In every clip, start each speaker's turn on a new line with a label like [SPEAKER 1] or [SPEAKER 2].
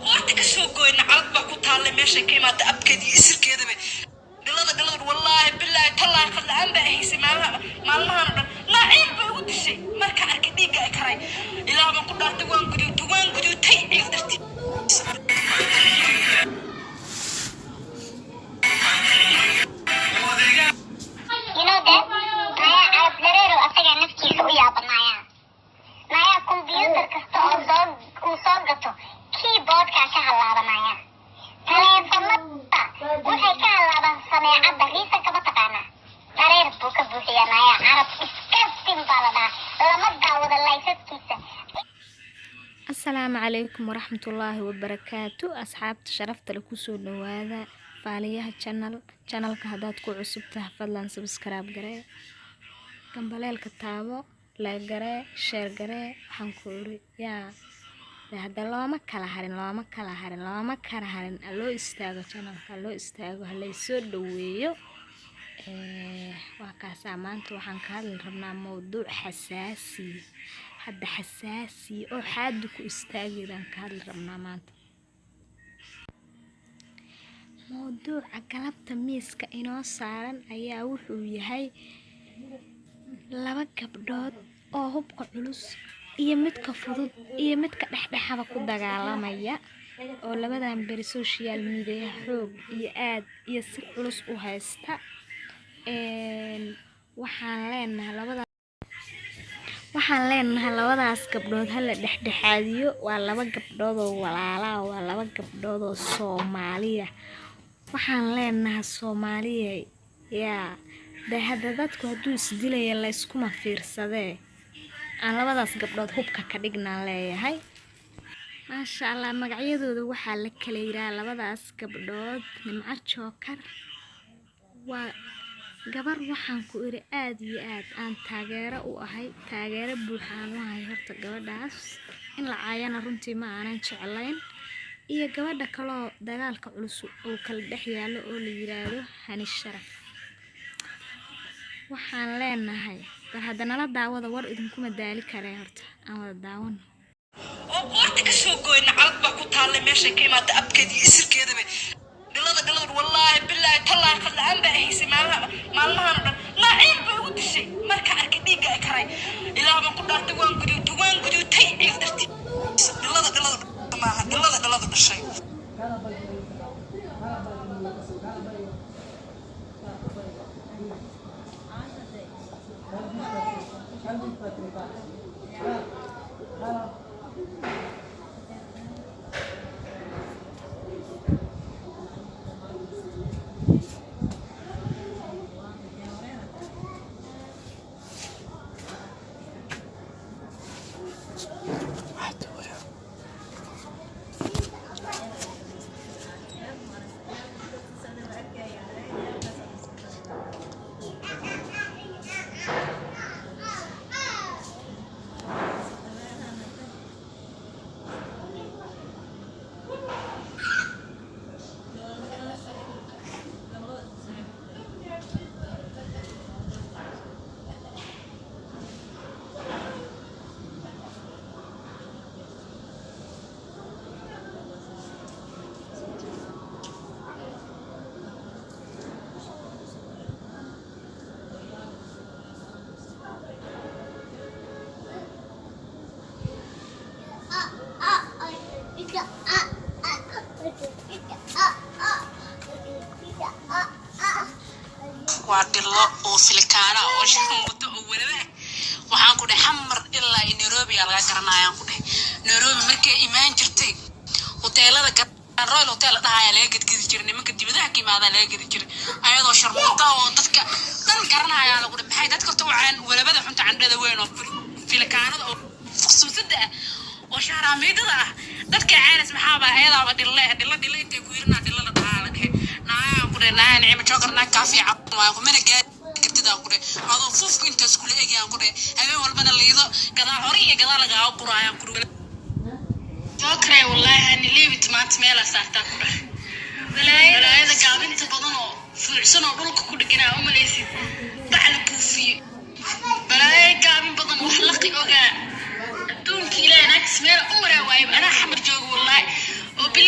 [SPEAKER 1] Qoorta ka soo gooyna calad baa ku taallay meeshay ka imaata abkeeda iyo isirkeedaba. Dhilada dhilada, wallaahi bilaahi tallaahi, qad la'aan baa haysay maalmaha maalmahan oo dhan. Naaciil bay ugu dishay marka arkay dhiigga ay karay. Ilaah baan ku dhaartay, waan guduutay, waan guduutay ciil dartii.
[SPEAKER 2] You know that? Naya Carab Dareerow asagaa naftiisa u yaabanaya. Naya computer kasta oo soo uu soo gato, keyboardkaa ka halaabanaya. Taleefanada waxay ka halaabaan sameecadda. Reasonka ma taqaanaa? Dareer buu ka buuxiyaa. Naya Carab disgusting baa la dhahaa. Lama daawado laysaskiisa.
[SPEAKER 3] Asalaamu calaykum waraxmatullaahi wabarakaatu. Asxaabta sharafta leh, kusoo dhawaada Faaliyaha Channel. Channelka haddaad ku cusub tahay, fadlan subscribe garee, gambaleelka taabo, like garee, share garee. Waxaan ku iri yaa de hadda looma kala harin, looma kala harin, looma kala harin. Ha loo istaago channelka, ha loo istaago, ha laysoo dhaweeyo. Waa kaasaa. Maanta waxaan ka hadli rabnaa mowduuc xasaasi, hadda xasaasi oo xaadu ku istaagidaan ka hadli rabnaa maanta. Mowduuca galabta miiska inoo saaran ayaa wuxuu yahay laba gabdhood oo hubka culus iyo midka fudud iyo midka dhexdhexaba ku dagaalamaya, oo labadan beri social media xoog iyo aad iyo si culus u haysta. Waxaan leenahay labada, waxaan leenahay labadaas gabdhood hala dhexdhexaadiyo. Waa laba gabdhood oo walaalaa, waa laba gabdhood oo Soomaaliya. Waxaan leenahay Soomaaliya yaa de hadda dadku hadduu isdilaya layskuma fiirsadee, aan labadaas gabdhood hubka ka dhignaan leeyahay. Maasha Allah, magacyadooda waxaa la kala yiraahdaa labadaas gabdhood Nimco Jookar. Waa gabar, waxaan ku iri, aad iyo aad aan taageero u ahay, taageero buuxa aan u ahay. Horta gabadhaas in la caayana runtii ma aanan jeclayn. Iyo gabadha kaloo dagaalka culus uu kala dhex yaallo oo la yiraahdo Hani Sharaf. Waxaan leenahay bal hadda nala daawada, war idinkuma daali karee, horta aan wada daawano.
[SPEAKER 1] Oo qoorta ka soo gooyna calad baa ku taallay meeshay ka imaata abkeeda iyo isirkeedaba. Dhilada dhilada, wallaahi bilaahi tallaahi, qad la'aan baa haysay maalmaha maalmahan oo dhan. Naaciil bay ugu dishay marka arkay dhiigga ay karay. Ilaah baan ku dhaartay, waan guduutay, waan guduutay ciil dartii. Dhilada dhilada maaha, dhilada dhilada dhashay.
[SPEAKER 4] Waa dhilo oo silikaana oo shan wato oo weliba waxaan ku dhahay Xamar ilaa iyo Nairobi aa laga garanayaan ku dhahay. Nairobi markay imaan jirtay, hoteelada Grand Royal Hotel la dhahayaa laga gedgedi jiray, nimanka dibadaha ka imaadaa laga gedi jiray, ayadoo sharmuuta oo dadka dhan garanayaa lagu dhahay. Maxay dadka horta u caan walabada xunta candhada weyn oo filikaanada oo fuqsuusada ah oo shaaraamiidada ah dadka caanas maxaaba ayadaaba dhille dhilo dhilo intay ku yirinaa dhilo la dhahaa la dhehe. Naayaan ku dhahay, naaya Nicimo Jookar, naag kaa fiican waayo kumana gaari kartid aan ku dhahay, adoo fuufku intaas kula egayaan ku dhahay, habeen walbana liido gadaal hore iyo gadaal lagaaga guraayaan ku dhahay. Jookare, wallaahi hani leebit maanta meelaa saartaa ku dhahay. Balaayada gaabinta badan oo fuucsan oo dhulka ku dheganaa u malaysid bac la buufiye. Balaayo gaabin badan, wax laqi ogaa adduunka Ilaahay, naagtis meel u maraa waayay. Anaa Xamar jooga, wallaahi oo bilaa.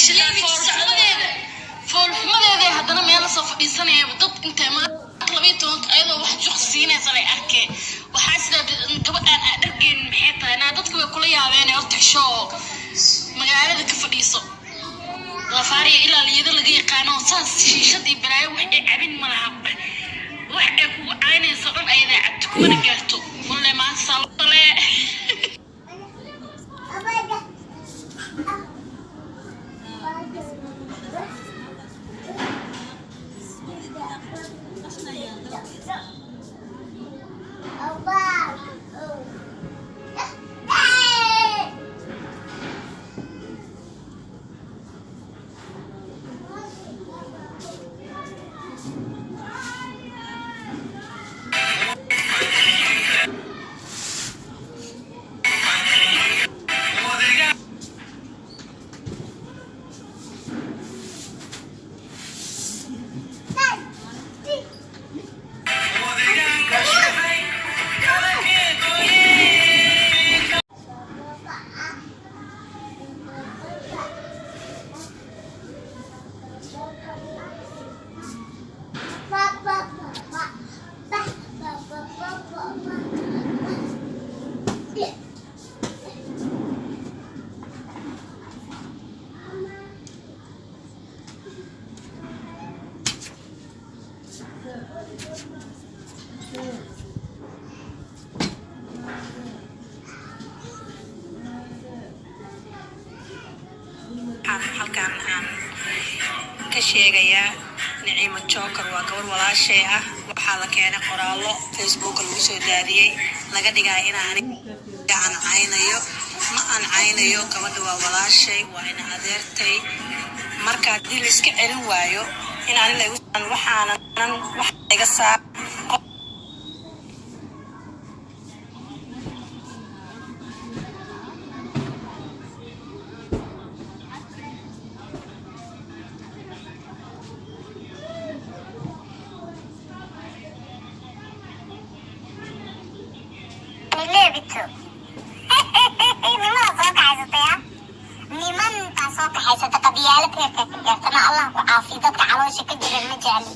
[SPEAKER 4] Foolxumadeeda, foolxumadeeda haddana meel lasoo fadhiisanaya dad intay maanta 12-ka ayadoo wax juq siinaysa lay arkeen. Waxaa sidaa gabadhaan aa dhargeen maxay tahay? Naa dadka way kula yaabeen. Horta xishoo, magaalada ka fadhiiso. Lafaariya ilaa liyada laga yaqaano saas shiishad iyo balaayo wax ay cabin ma laha. Wax ay kugu caynayso dhan ayadaa cabto, kumana gaarto. Walle maanta saa loo.
[SPEAKER 1] Waxaan halkan aan ka sheegayaa Niciimo Joker waa gabar walaashay ah. Waxaa la keenay qoraallo Facebook lagu soo daadiyey, laga dhigaya in aniga aan caynayo. Ma aan caynayo gabadha, waa walaashay, waa ina adeertay. Marka haddii la iska celin waayo in ani lagu waxaanan wax iga saar.
[SPEAKER 2] Nileebito nimaa soo kaxaysataya, niman baa soo kaxaysata. Qabyaalad heerkaa ka gaartana, Allah ku caafiyo. Dadka caloosha ka jiran ma jecli,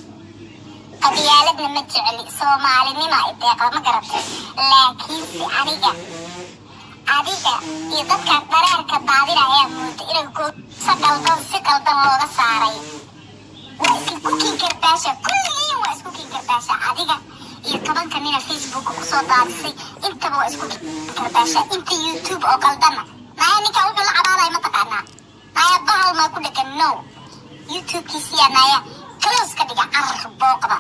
[SPEAKER 2] qabyaaladna ma jecli, soomaalinima i deeqda, ma garatay? Laakiinse aniga, adiga iyo dadkan dharaarka daadina ayaa mooda inay goosa qaldan, si qaldan looga saaray. Waa isku kiin karbaasha kulligiin, waa isku kiin karbaasha. Adiga iyo 10-ka nina Facebooka kusoo daadisay intaba waa isku kiin karbaasha. Inta YouTube oo qaldana maya, ninka wuxuu la cabaadaya ma taqaanaa? Maya, bahal maa ku dhegan? No, YouTube-kiisiyaa naya close ka dhiga. Carar booqda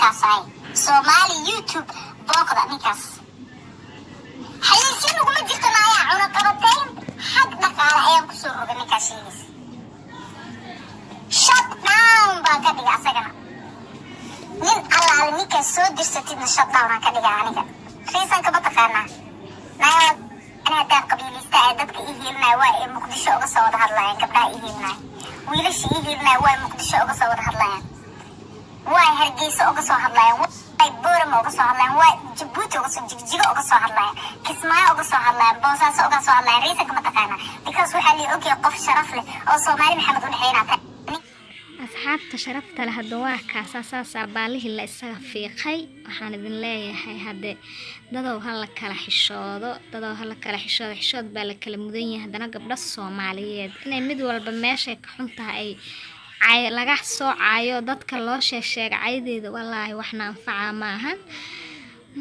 [SPEAKER 2] kaasay Soomaali YouTube booqda. Ninkaas xayeysiin uguma jirto. Naya, cunaqabateyn xag dhaqaale ayaan kusoo rogay ninkaas sheegaysa. Shut down baan ka dhiga asagana. Nin allaale ninkaas soo dirsatidna shut down aan ka dhiga aniga. Reasonka ma taqaanaa? Naya, ani haddaan qabiilista ee dadka ii hiilinaya waa ay Muqdisho uga soo wada hadlayaan. Gabdhaha ii hiilinaya, wiilasha ii hiilinaya waa ay Muqdisho uga soo wada hadlayaan, waa ay Hargeysa uga soo hadlayaan, waa ay Boorama uga soo hadlayaan, waa Jabuuti uga soo, Jigjigo uga soo hadlayaan, Kismaayo uga soo hadlayaan, Boosaaso uga soo hadlayaan. Reasonka ma taqaanaa? Because waxaa lii ogyahay qof sharaf leh oo Soomaali Maxamed u dhexeynaa tahay.
[SPEAKER 3] Asxaabta sharafta leh, hadda waa kaasaa saasaa baalihii la isaga fiiqay. Waxaan idin leeyahay hadde, dadow hala kala xishoodo, dadow hala kala xishoodo. Xishood baa la kala mudan yahay. Haddana gabdho Soomaaliyeed inay mid walba meeshay ka xun tahay ay cay laga soo caayo, dadka loo sheegsheega caydeeda, walaahi waxna anfaca maahan.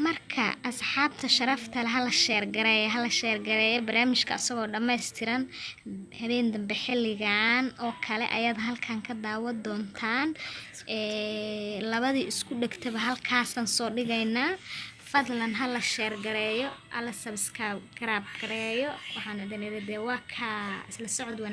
[SPEAKER 3] Marka asxaabta sharafta leh, hala share gareeya, hala share gareeya barnaamijka asagoo dhammaystiran. Habeen dambe xilligan oo kale ayaad halkan ka daawan doontaan. Labadii isku dhegtaba halkaasaan soo dhigaynaa. Fadlan hala share gareeyo, hala subscribe gareeyo. Waxaan idin idhi dee waa kaa isla socod.